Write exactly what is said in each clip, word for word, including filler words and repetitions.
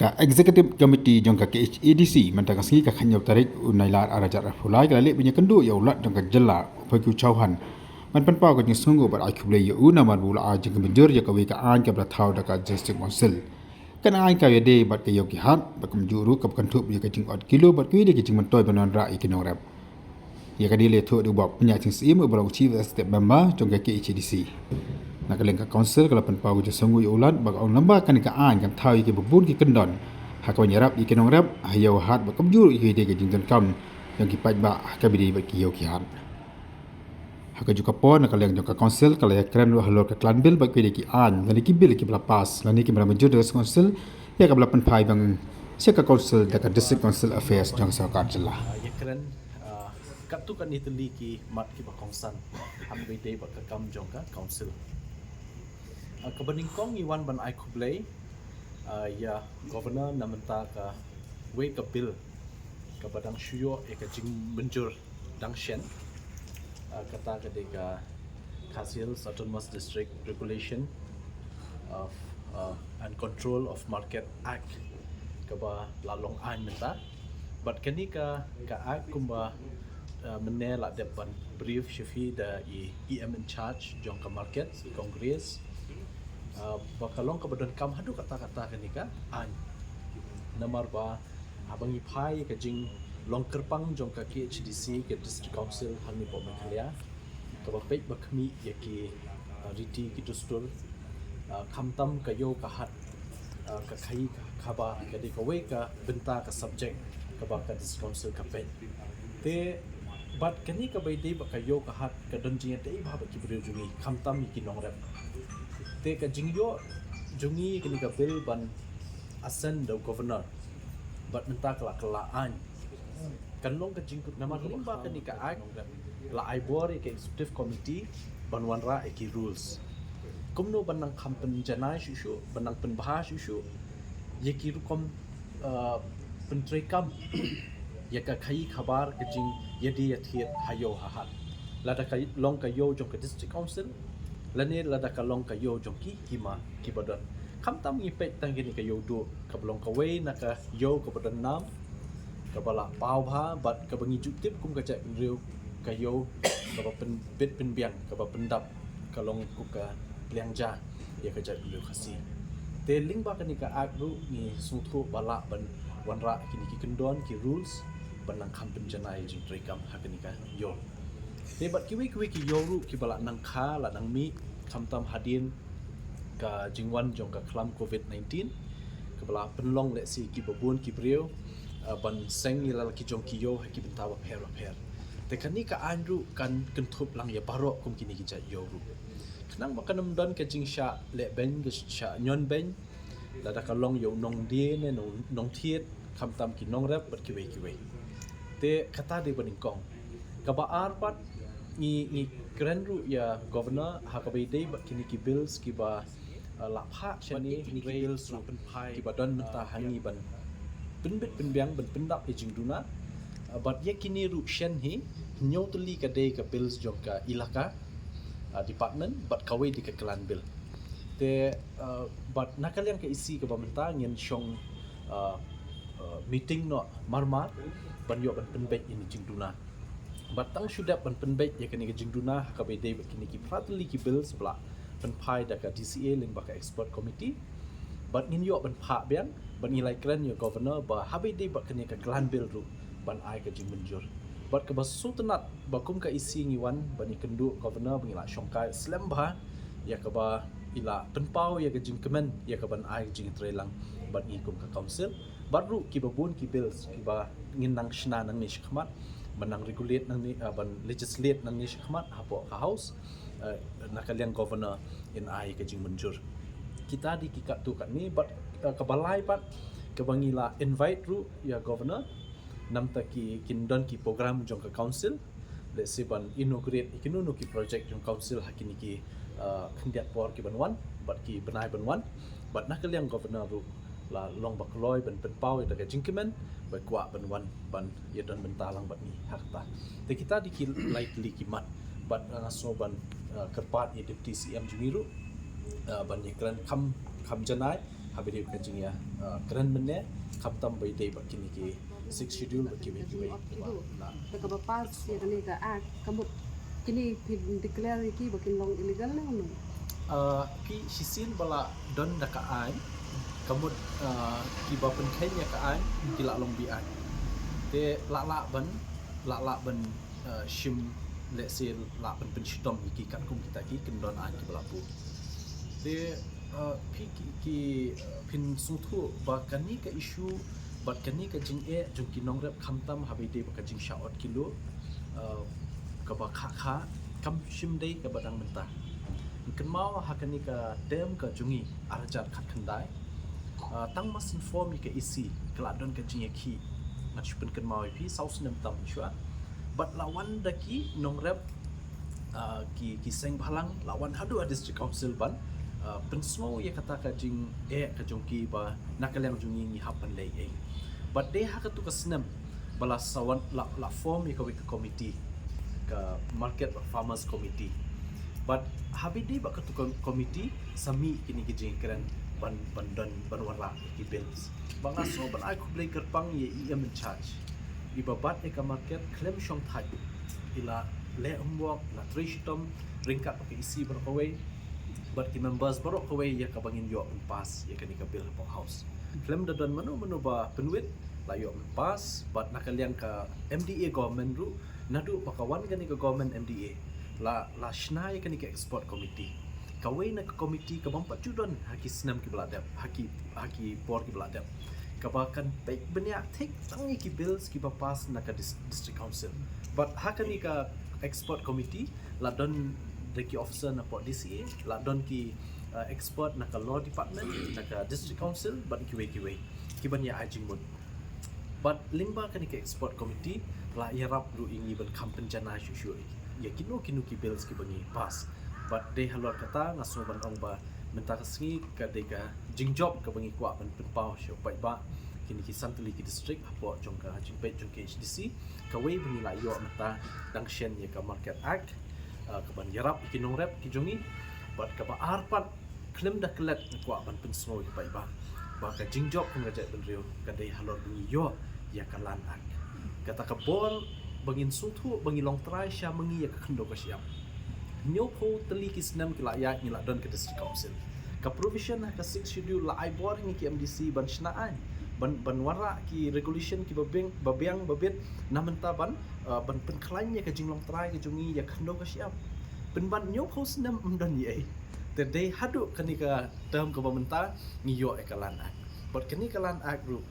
Ka Executive Committee jong ka K H A D C mynta ka sngi ka khathynñiew tarik u Nailar arhajar arphew lai ka la leit ban ïakynduh ïa u Lat jong ka jylla Phayku Chauhan ban pynpaw ka jingsngewnguh bad ai khublei ïa u namar ba u la ai jingmynjur ïa kawei ka aiñ kaba la thaw da ka District Council. Kane ka aiñ ka ïadei bad ka ïew ki hat bad kumjuh ruh kaba kynthup ïa ka jingot kilo bad kiwei de ki jingmyntoi ban wanrah ïa ki nongrep. Ïa kane la ïathuh da u Bah Pynïaid Sing Syiem uba long Chief Executive Member jong ka K H A D C. Na ka liang ka Council ka la pynpaw ka jingsngewnguh ïa u Lat ba ka ong lyngba kane ka aiñ kan thaw ïa kiba bun ki kyndon ha kaban ïarap ïa ki nongrep ha ïew hat bad kumjuh ruh ïa kiwei de ki jingdonkam jong ki paidbah ha kaba ïadei bad ki ïew ki hat. Ha kajuh ka por na ka liang jong ka Council ka la ïakren ruh halor ka klan bill bad kiwei de ki aiñ lane ki bill kiba la pass lane kiba la mynjur da ka Council ïa kaba la pynphai biang sha ka Council da ka District Council Affairs jong ka sorkar jylla. Ïakren katto katne tylli ki mat kiba kongsan ha kaba ïadei bad ka kam jong ka Council. Kaba nyngkong ngi wan ban ai khublei ïa Governor na mynta kawei ka bill kaba dang shu ïoh ïa ka jingmynjur dang shen. Kata ka dei ka Khasi Hills Autonomous District Regulation of and Control of Market Act kaba la long aiñ mynta. Bad kane ka ka act kumba mynne la dep ban brief sha phi da i E M in charge jong ka market, Congress. Ba ka long kaba donkam haduh katta katta kane ka aiñ. Namar ba haba ngi phai ka jinglong kyrpang jong ka K H A D C ka District Council hangne hapoh Meghalaya kaba peit ba khmih ïa ki riti ki dustur, khamtam ka ïew ka hat, ka khaïi ka khabar ka dei kawei ka bynta ka subject kaba ka District Council ka peit. Te bad kane kaba ïadei bad ka ïew ka hat ka don jingïadei bha bad ki briew jong ngi khamtam ïa ki nongrep. Te ka jingïoh jong ngi kane ka bill ban assent da u Governor bad mynta ka la ka la aiñ. Kan long ka jingkut namar lyngba kane ka act la ai bor ïa ka Executive Committee ban wanrah ïa ki rules kumno ban nang kham pynjanai shuh shuh, ban nang pynbha shuh shuh ïa ki rukom pyntreikam ïa ka khaïi khabar ka jingïadei ïathied ha ïew ha hat. Lada ka long ka ïew jong ka District Council lane lada ka long ka ïew jong ki hima kiba don. Khamtam ngi peit tang kane ka ïew duh kaba long kawei na ka ïew kaba don nam kaba la paw bha bad kaba ngi ju tip kum ka jaitbynriew ka ïew kaba pynbit pynbiang kaba pyndap ka long kum ka pliang ja ïa ka jaitbynriew Khasi. Te lyngba kane ka act ruh ngi sngewthuh ba lah ban wanrah kine ki kyndon ki rules ban nang kham pynjanai jingtreikam ha kane ka ïew. Te bad kiwei kiwei ki ïew ruh kiba la nang kha la nang mih khamtam hadien ka jingwan jong ka khlam covid nineteen kaba la pynlong lehse kiba bun ki briew ban seng ïa la ki jong ki ïew ha ki bynta bapher bapher. Te kane ka aiñ ruh kan kynthup lang ïa baroh kum kine ki jait ïew ruh. Khnang ba kan ym don ka jingshah leh beiñ ka shah ñion beiñ lada ka long ïa u nongdie ne nongthied khamtam ki nongrep bad kiwei kiwei. Te kata dei ba nyngkong. Kaba ar pat ngi ngi kren ruh ïa Governor ha kaba ïadei bad kine ki bills kiba la phah shane hynrei ki bills ruh kiba don mynta ha ngi ban pynbit pynbiang ban pyndap ïa jingduna. Bad ïa kine ruh shen hi hynñiew tylli ka dei ka bills jong ka ilaka department bad kawei dei ka klan bill. Te bad na ka liang ka E C kaba mynta ngin shong meeting noh marmar ban ïoh ban pynbeit ïa kine jingduna. Bad tang shu dep ban pynbeit ïa kane ka jingduna ha kaba ïadei bad kine ki phra tylli ki bills ba la pynphai da ka D C A lyngba ka expert committee. Bad ngin ïoh ban phah biang bad ngi la kren ïa Governor ba haba ïadei bad kane ka klan bill ruh ban ai ka jingmynjur. Bad kaba sngewtynnat ba kum ka E C ngi wan ban ïakynduh Governor ba ngi la shongkai slem bha ïa kaba i la pynpaw ïa ka jingkmen ïa ka ban ai ka jingtreilang bad ngi kum ka council. Bad ruh kiba bun ki bills kiba ngin nang shna nangne shakhmat ban nang regulate nangne ban legislate nangne shakhmat hapoh ka House na ka liang Governor in ai ka jingmynjur. Kita dei ki katto katne bad kaba lai pat kaba ngi la invite ruh ïa Governor namta ki kin don ki program jong ka council. Lehse ban inaugurate ïa kino kino ki project jong council ha kine ki khyndiat por ki ban wan bad ki bnai ban wan. Bad na ka liang Governor ruh la long ba kloi ban pynpaw ïa ka jingkmen ba kwah ban wan ban ïa don bynta lang bad ngi ha kata. Te kita dei ki lai tylli ki mat bad nga sngew ban kyrpad ïa Deputy C M jong ngi ruh ban ïakren kham kham janai Haba ïadei bad ka jingïa, uh, kren mynne, khamtam ba ïadei bad kine ki Sixth Schedule bad kiwei kiwei. Te kaba pass ïa kane ka act, ka mut kine phi declare ïa ki ba kin long illegal ne kumno? Uh, ki shisien ba la don da ka aiñ, ka mut, uh, kiba pynkheiñ ïa ka aiñ ki la long be-aiñ. Te la lah ban, la lah ban, uh, shim, let's say, lah ban pynshitom ïa ki katkum kita ki kyndon aiñ kiba la buh. Te, uh, phi ki, ki, uh, phin sngewthuh ba kane ka issue bad kane ka jingeh jong ki nongrep khamtam haba ïadei bad ka jingshah ot kilo, uh, kaba kha kha, kam shym dei kaba dang mynta. Kynmaw ha kane ka term ka jong ngi ar hajar khatkhyndai, uh, tang ba shen form ïa ka E C ka la don ka jingïakhih. Ngan shu pynkynmaw ïa phi, saw snem tam shuwa. Bad la wan da ki nongrep, uh, ki, ki seng bhalang, la wan haduh ha District Council ban, uh, pynsngew ïa kata ka jingeh ka jong ki ba na ka liang jong ngi ngi hap ban leh ei. Bad dei ha katu ka snem ba la sa wan, la, la form ïa kawei ka committee, ka Market bad Farmers Committee. Bad haba ïadei bad katu ka committee sa mih kine ki jingkren ban, ban don, ban wanrah ki bills. Ba nga sngew ban ai khublei kyrpang ïa E M in charge, iba bat ïa ka market khlem shongthait. I la leh homework, i la trei shitom ryngkat bad ka E C baroh kawei bad ki members baroh kawei ïa kaba ngin ïoh ban pass ïa kane ka bill hapoh House. Khlem da don mano mano ba pynwit, la ïoh ban pass. Bad na ka liang ka M D A government ruh, naduh ba ka wan kane ka government M D A, la, la shna ïa kane ka expert committee. Kawei na ka committee ka bym pat ju don ha ki snem kiba la dep, ha ki, ha ki por kiba la dep, kaba kan peit bniah thik tang ïa ki bills kiba pass na ka dis-, District Council. Bad ha kane ka expert committee la don da ki officer na pdeng D C A, la don ki, uh, expert na ka Law Department, na ka District Council bad kiwei kiwei, kiban ïa ai jingmut. Bad lyngba kane ka expert committee la ïarap ruh ïa ngi ban kham pynjanai shuh shuh ïa kino kino ki bills kiba ngi pass. Bad dei halor kata nga sngew ban ong ba mynta ka sngi ka dei ka jingjop kaba ngi kwah ban pynpaw sha u paidbah kine ki san tylli ki district hapoh jong ka jingpeit jong K H D C. Kawei ba ngi la ïoh mynta dang shen ïa ka Market Act, uh, kaban ïarap ïa ki nongrep ki jong ngi. Bad kaba ar pat, khlem da klet, nga kwah ban pynsngew ïa u paidbah ba ka jingjop kum ka jaitbynriew ka dei halor ba ngi ïoh ïa ka Land Act. Kata ka bor ba ngin sngewthuh ba ngi long trai sha ma ngi ïa ka khyndew ka shyiap. Hynñiewphew tylli ki snem ki la ïaid ngi la don ka District Council. Ka provision ha ka Sixth Schedule la ai bor ha ngi ki M D C ban shna aiñ, ban, ban wanrah ki regulation kiba biang, ba biang ba bit na mynta ban, uh, ban pynkhlaiñ ïa ka jinglong trai ka jong ngi ïa ka khyndew ka shyiap. Pynban hynñiewphew snem ym don ei ei. Te dei haduh kane ka term kaba mynta ngi ïoh ïa ka Land Act. Bad kane ka Land Act ruh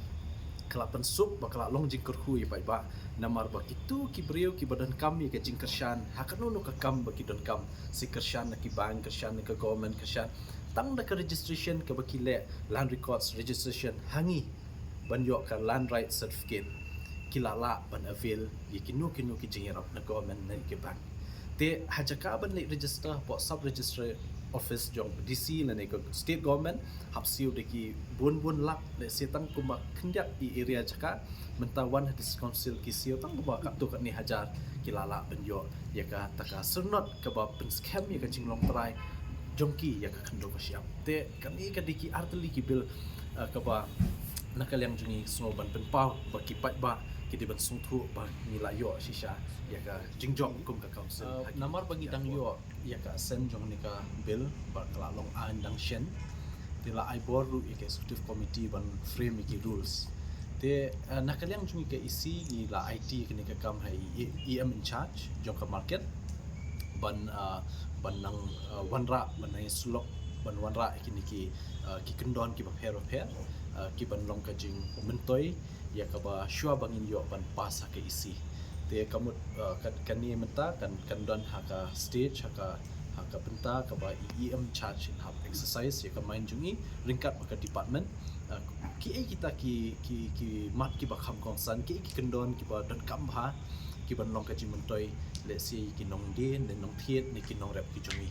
ka la pynsuk ba ka la long jingkyrkhu ïa u paidbah. Namar ba kito ki briew kiba donkam ïa ka jingkyrshan ha kano kano ka kam ba ki donkam, se kyrshan na ki bank, kyrshan na ka government, kyrshan tang da ka registration kaba ki leh, land records registration ha ngi, ban ïoh ka land right certificate, ki la lah ban avail ïa kino kino ki jingïarap na government ne ki bank. Te ha jaka ban leit register hapoh sub registrar office jong D C lane ka state government, hap siew da ki bun bun lak, lehse tang kumba khyndiat ïa area jaka, mynta wan ha District Council ki siew tang kumba katto katne hajar, ki la lah ban ïoh ïa kata ka syrnod kaba pynskhem ïa ka jinglong trai jong ki ïa ka khyndew ka shyiap. Te kane ka dei ki ar tylli ki bill, uh, kaba na ka liang jong ngi sngew ban pynpaw ba ki paidbah ki dei ban sngewthuh ba ngi la ïoh shisha ïa ka jingjop kum ka council. Uh, namar ba ngi dang ïoh ïa ka assent jong kane ka bill bad ka la long aiñ dang shen, te la ai bor ruh ïa ka executive committee ban frame ïa ki rules. Te, uh, na ka liang jong ngi ka E C ngi la aiti kane ka kam ha i E M in charge jong ka market ban, uh, ban nang, uh, wanrah, ban nang ïasyllok, ban wanrah ïa kine ki, uh, ki kyndon kiba pher bapher, uh, kiban long ka jingmyntoi ïa kaba shuwa ba ngin ïoh ban pass ha ka E C. Te ka mut, uh, ka, kane mynta kan, kan don ha ka stage, ha ka, ha ka bynta kaba i E M in charge in hap exercise ïa ka mind jong i ryngkat bad ka department. Uh, kiei kita ki, ki, ki mat kiba kham kongsan, kiei ki kyndon kiba donkam bha kiban long ka jingmyntoi, lehse ki nongdie ne nongthied ne ki nongrep ki jong ngi.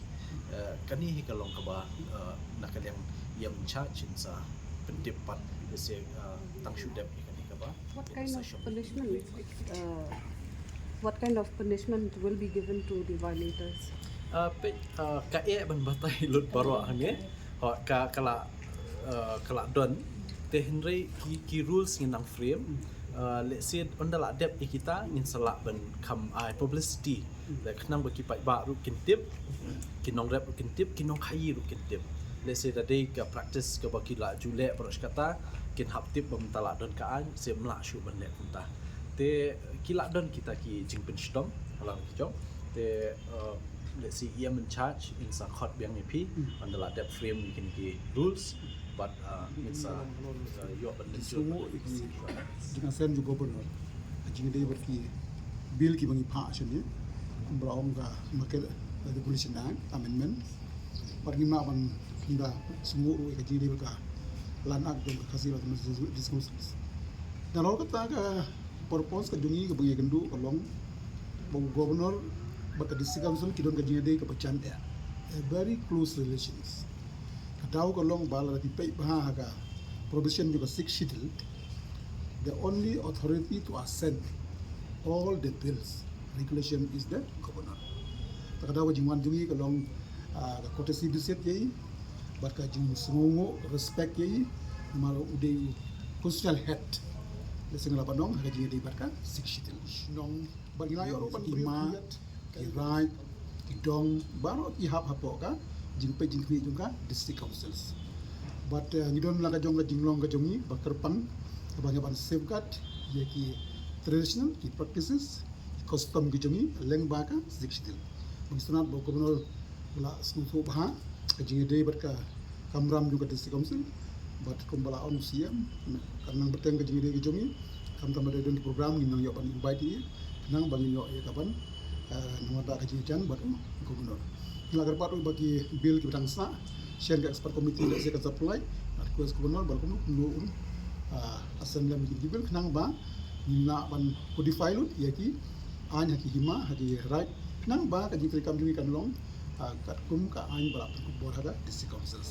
Uh, kane hi ka long kaba, uh, na ka liang i E M in charge in sa pyntip pat, lehse, uh, tang shu dep ïa kane kaba. What kind of punishment, uh, what kind of punishment will be given to the violators? Uh, peit, uh, ka eh ban batai lut baroh hangne. Ho, ka, ka la, Uh, ka lah don te hynrei ki, ki rules ngin nang frame. Uh, let's say ynda lah dep ïa kita ngin sa lah ban kham ai publicity. Leh khnang ba ki paidbah ruh kin tip, ki nongrep ruh kin tip, ki nongkhaii ruh kin tip. Let's say da dei ka practice kaba ki lah ju leh baroh shi katta, kin hap tip ba mynta lah don ka aiñ, seh ym lah shuh ban leh kumta. Te ki lah don kita ki jingpynshitom ha la ki jong. Te uh, let's say E M in charge in sa khot biang ïa phi ynda lah dep frame ïa kine ki rules, but uh, ngin sa uh, ïoh ban mynjur. Jingïaseng jong u Governor, jingïadei bad ki bill kiba ngi phah shane, kumba la ong ka Market Regulation Act Amendment, bad ngim lah ban pynda sngewthuh ruh ïa ka jingïadei bad ka Land Act jong ka Khasi Autonomous District Council. Nalor kata ka purpose ka jong ngi kaba ngi ïakynduh ka long ba u Governor bad ka District Council ki don ka jingïadei kaba jan eh, a very close relations. Ka daw ka long ba lada phi peit bha ha ka provision jong ka Sixth Schedule, the only authority to assent all the bills regulation is the Governor. Ta ka daw ka jingwan jong ngi ka long ah, ka courtesy visit ïa i bad ka jingsngewnguh, respect ïa i, namar u dei u constitutional head. Lehse nga lah ban ong ha ka jingïadei bad ka Sixth Schedule. Nong bad ngi la ïoh ruh ban ki ma, ki raid, ki dong baroh ki hap hapoh ka jingpeit jingkhmih jong ka District Councils. Bad uh, ngi don la ka jong ka jinglong ka jong ngi ba kyrpang kaba ngi ban safeguard ïa ki traditional, ki practices, ki custom ki jong ngi lyngba ka Sixth Schedule. Ba ngi sngewtynnat ba u Governor u la sngewthuh bha ka jingïadei bad ka kamram jong ka District Council. Bad kumba la ong u C M, kan nang bteng ka jingïadei ka jong ngi, khamtam lada don ki program ngin nang ïoh ban invite ïa i, khnang ba ngin ïoh ïa ka ban uh, namar da ka jingïajan bad u Governor. Ngi la kyrpad ruh ba ki bill kiba dang sah, shen ka expert committee lehse kan sa pynlait, nga request Governor ba kumno kumno un uh, assent lem ïa ki bill khnang ba ngin lah ban codify lut ïa ki aiñ ha ki hima, ha ki raid, khnang ba ka jingtreikam jong ngi kan long uh, katkum ka aiñ ba la pynkupbor ha ka District Council.